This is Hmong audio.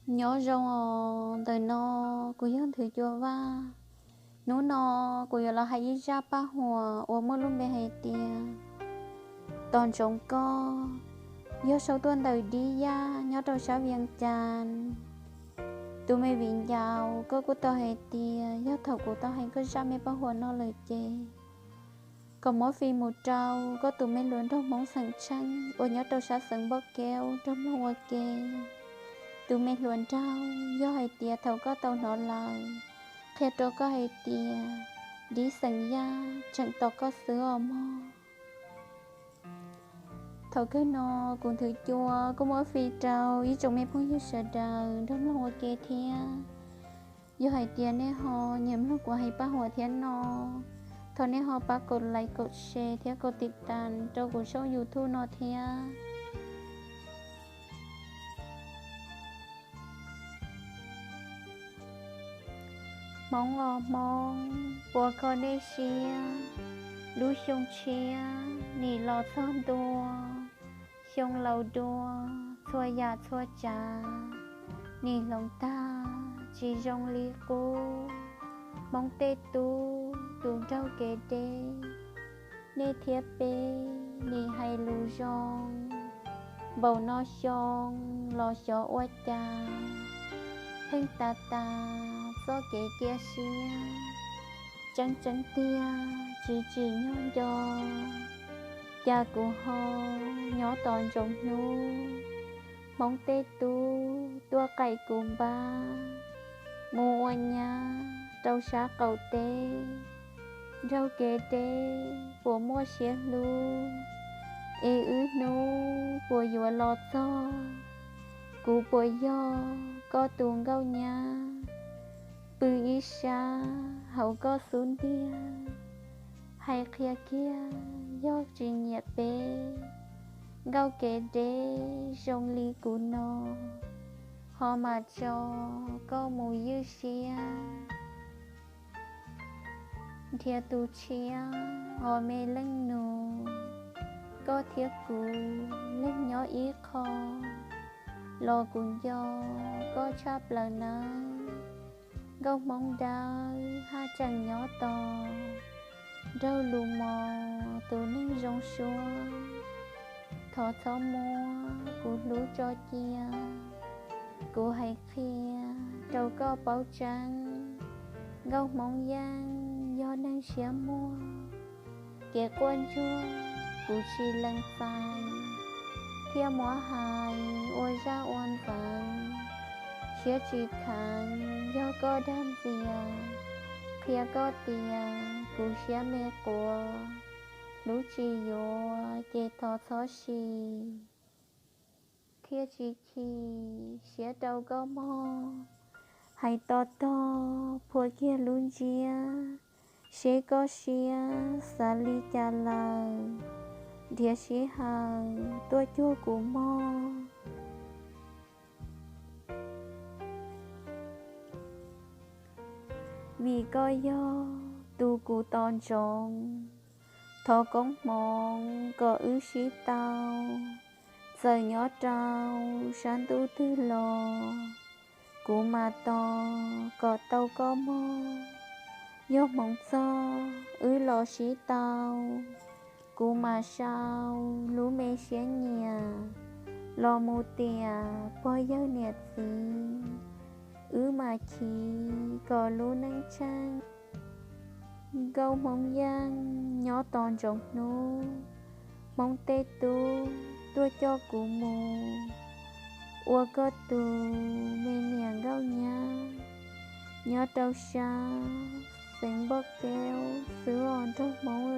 Nyob zoo os, ntawm no kuv yog Nthwv Cua Vaj. Hnub no kuv yuav los hais ib zaj paj huam uas muaj lub npe hais tias Tos Ntsoov Koj, yog sau tuaj ntawm Dib Yaj nyob rau sab Vias Cas. Tus me viv ncaus, koj kuj tau hais tias yog thaum kuv tau hais koj zaj me paj huam no lawm ces kom muab fij mus rau koj tus me hluas nraug Hmoob xeem Tsheej uas nyob rau sab xeev Npauj Keub nrog mloog ua ke. Tus me hluas nraug, yog hais tias thaum koj tau hnov lawm, qhia rau koj hais tias Dib xeem Yaj tseem tos koj xwb os mog. Thaum kawg no kuv Nthwv Cua kuj muab fij rau ib tsoom me phooj ywg sawv daws nrog mloog ua ke thiab. Yog hais tias nej ho nyiam mloog kuv hais paj huam thiab no, thov nej ho pab kaum like, kaum share thiab kaum tiv tas rau kuv tshooj YouTube no thiab. Hmoob os Hmoob, puas kho nej siab, lub xyoo tshiab nim los txog ntua, xyoo laus dua, txhua yam txhua tsav nim hloov tag tsis zoo li qub. Hmoob tej tub tus nraug kev deb, nej thiab peb nim hais lus zoo, npaum no xyoo los xyov ua cas pheej tas tas txoj kev cia siab. Tseeb tseeb tiag tsis tsim nyog nco, cas kuv ho nyob tos ntsoov hnub Hmoob tej tub tuaj qaim kuv npab mus ua nyab rau sab qaum teb. Nraug kev deb puas muaj siab hlub, es wb hnub puas yuav los txog? Kuv puas yog koj tus nkauj nyab, pw ib sab hauv koj xub ntiag, hais qhia kiag yog tsis nyiam peb. Nkauj kev deb zoo li kuv no, ho mam tso koj mus ywj siab. Nrhiav tus tshiab os me leej nus, koj thiab kuv leej nyob ib qho, los kuv nco koj tshaj plaws nawb. Nkauj Hmoob dawb haj tseem nyob tos, nraug lus mos tus neeg zoo suab. Thov txhob muab kuv hlub tso cia, kuv hais qhia rau koj paub tseeb. Nkauj Hmoob yeej yog neeg siab muag, kev quaj ntsuag kuv tsis lees txais, thiaj muab hais ua zaj ua ntxeev. Siab tsis kheev yog koj dag ntxias, qhia koj tias kuv siab me quav, hlub tsis yuav ces thov txhob sim, thiaj tsis chim siab rau koj mog. Hais to tog phua kiag lub ntsiab, seb koj siab xav li cas lawm, nrhiav sij hawm tuaj cuag kuv mog. Vim koj yog tus kuv tos ntsoov, thov koob hmoov kom wb sib tau. Txawm nyob rau sab ntuj twg los, kuv mam tos kom tau koj mog. Yog hmoov txog wb los sib tau, kuv mam sau lub me siab nyiam los mus tiam pog yawg niam txiv, wb mam chiv kom lub neej tsheej. Nkauj Hmoob yeej nyob tos ntsoov hnub, Hmoob tej tub tuaj coj kuv mus ua koj tus me niam nkauj nyab, nyob rau sab xeev Npauj Keub xwb os nraug Hmoob.